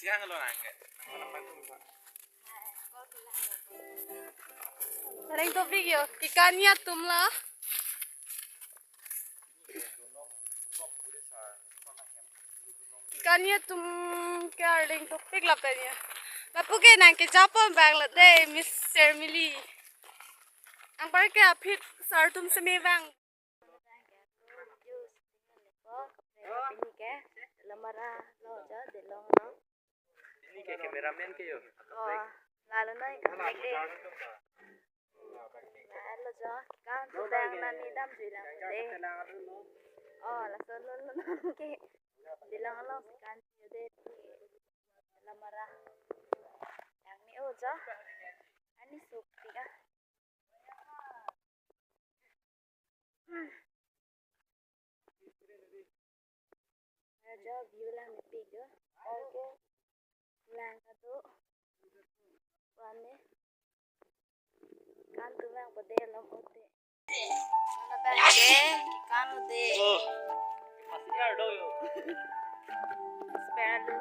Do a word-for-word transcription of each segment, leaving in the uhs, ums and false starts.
Yang lo nangke. Areng topik yo, kekan atum lo. Kekan atum ke areng topik lapen ya. Lapu ke nangkejapon abang lo dei, Miss Shermili. Anpar ke aphi sar atum seme abang. Pini ke Dolamara lo jo, Delong lo. Pini ke cameraman ke yo. Oh, lalo noi kamek dei. Lalo jo, kan tu abang nani damjuilang dei. Oh, laso lo lo ke. Delong lo si kan yo dei. Dolamara. Yang ni o jo. Ani suk tiga. Ajo view lang mepik do. Oke. Lang kado. Wan ne. Kan atum abang pade long ote. Mana abang ke, kan ude. Oh. Masih ada yo. Spare lu.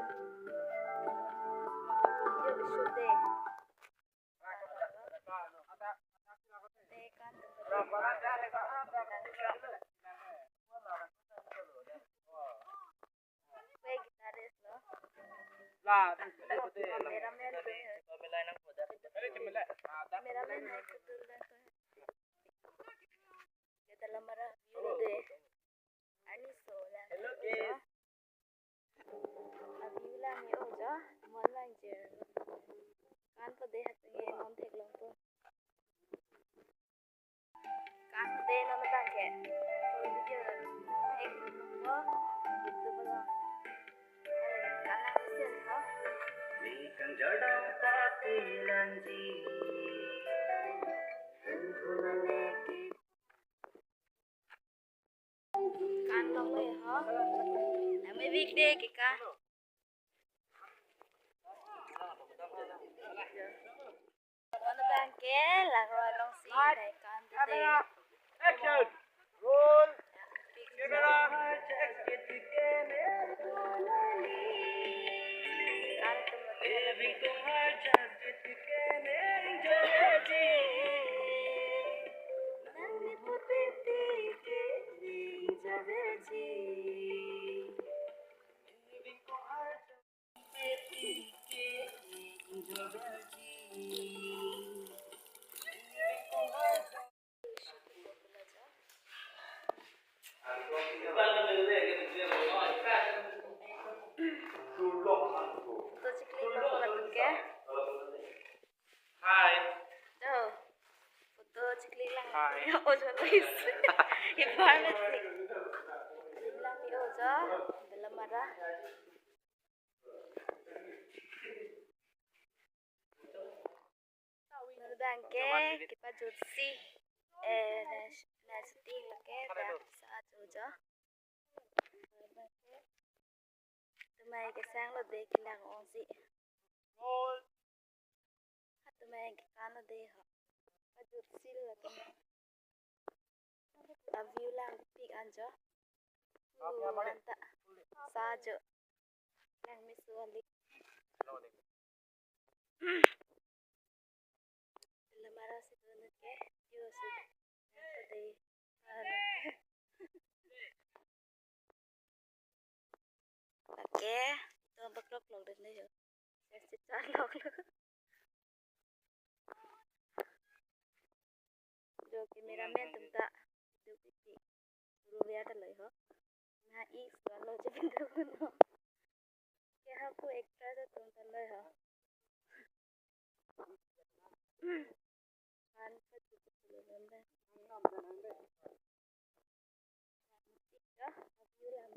Yo, shoot deh. Dolamara view dei. Ani so lang. Hello, kids. Abi lang yo jo, mon lang jer. Kan pade hat nge non theklongpo. Kan pade non abang ke. Video theklongpo. Gitu bolo. Kan lang sel ha. Ni kan jadam pati lanji. Kan long le ho. Nang mepik dei kekan. Dolamara abang ke langroi alongsi nai kan dei. Action. Roll. Camera. Action. Kan atum lo. Photo cheklik lang ke. Hi. Jo. Photo cheklik lang. Hi. Oh, journalist. Informative. Lang yo jo. Dolamara. Abang ke kepajutsi. Eh, na, na shooting lo ke, ta sa jo jo. Atumai kesang lo dei kelang ongsi. Atumai kekan lo dei ho. Pajutsi lo atumai. A view lang pik anjo. Uh, anta. Sa jo. Lang misu ali. Dolamara si dun ke. Yo si. Anta dei. Lake, to baklok lok dun dei ho. Sesi char lok lok. Jo cameraman atum ta. Jo pipi. Guru biar ta loi ho. Na ik suan lo je pintu kuno. Ke ha pu extra jo atum ta loi ho. Kan sa tu tu lo nonda. Jo, ha pu lam.